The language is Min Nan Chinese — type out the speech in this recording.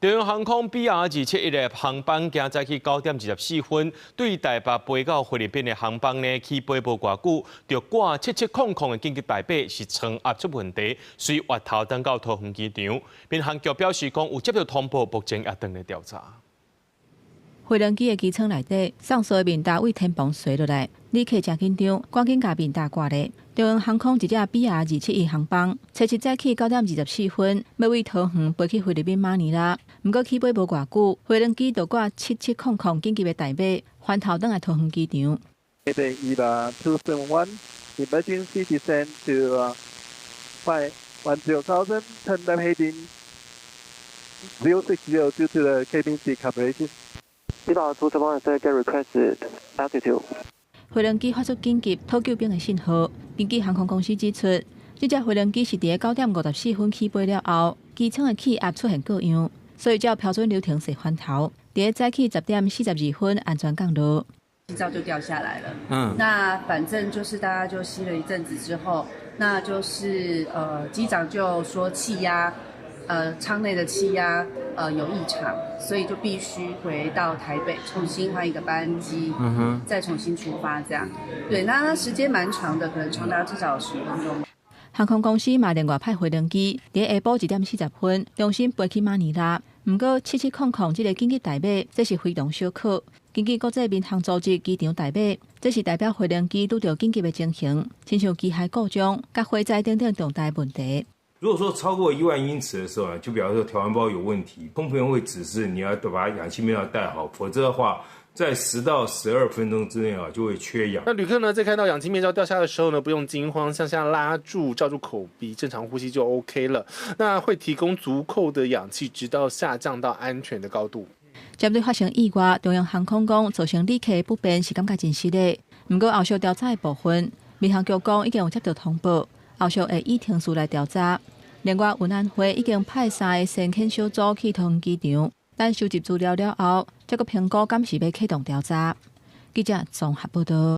長榮航空 BR 271的航班今早起9點24分，對台北飛到菲律賓的航班呢，起飛無偌久，就掛7700的緊急代碼是艙壓出問題，隨越頭轉到桃園機場。民航局表示講有接到通報，目前也正咧調查。飛行機的機艙內底，送趖的面罩對天棚垂落來，旅客誠緊張，趕緊共面罩掛咧。長榮航空一架 BR 271航班，初七早起9點24分，欲對桃園飛去菲律賓馬尼拉，毋過起飛無偌久，飛行機就掛七七空空緊急的代碼，翻頭轉來桃園機場。 EVA 271, emergency descent to 5 10,000, turn left heading 060 due to the cabin decompression. EVA 271 get request altitude。飛行機發出緊急討救兵的信號。根據航空公司指出，這架飛行機是佇9點54分起飛了後，機艙的氣壓出現過樣，所以照標準流程踅翻頭，佇早起10點42分安全降落。氣罩就掉下來了。那反正就是大家就吸了一陣子之後，那就是機長就說氣壓，艙內的氣壓有異常，所以就必須回到台北重新換一個班機，再重新出發這樣。對，那時間蠻長的，可能長達至少10分鐘。航空公司嘛另外派飛行機，佇下晡1點40分重新飛去馬尼拉。毋過七七空空這个緊急代碼，這是非同小可。根據國際民航組織機場代碼，這是代表飛行機拄著緊急的情形，親像機械故障、佮火災等等重大問題。如果說超過1萬英尺的時候呢，就表示說調溫包有問題，空服員會指示你要把氧氣面罩戴好，否則的話，在10到12分鐘之內啊，就會缺氧。那旅客呢，在看到氧氣面罩掉下的時候呢，不用驚慌，向下拉住，罩住口鼻，正常呼吸就 OK 了。那會提供足夠的氧氣，直到下降到安全的高度。針對發生意外，長榮航空講造成旅客不便是感覺真失禮。毋過後續調查的部分，民航局講已經有接到通報，後續會依程序來調查。另外，運安會已經派三个先遣小組去桃園機場，等收集資料了後，才閣評估敢是欲啟動調查。記者綜合報道。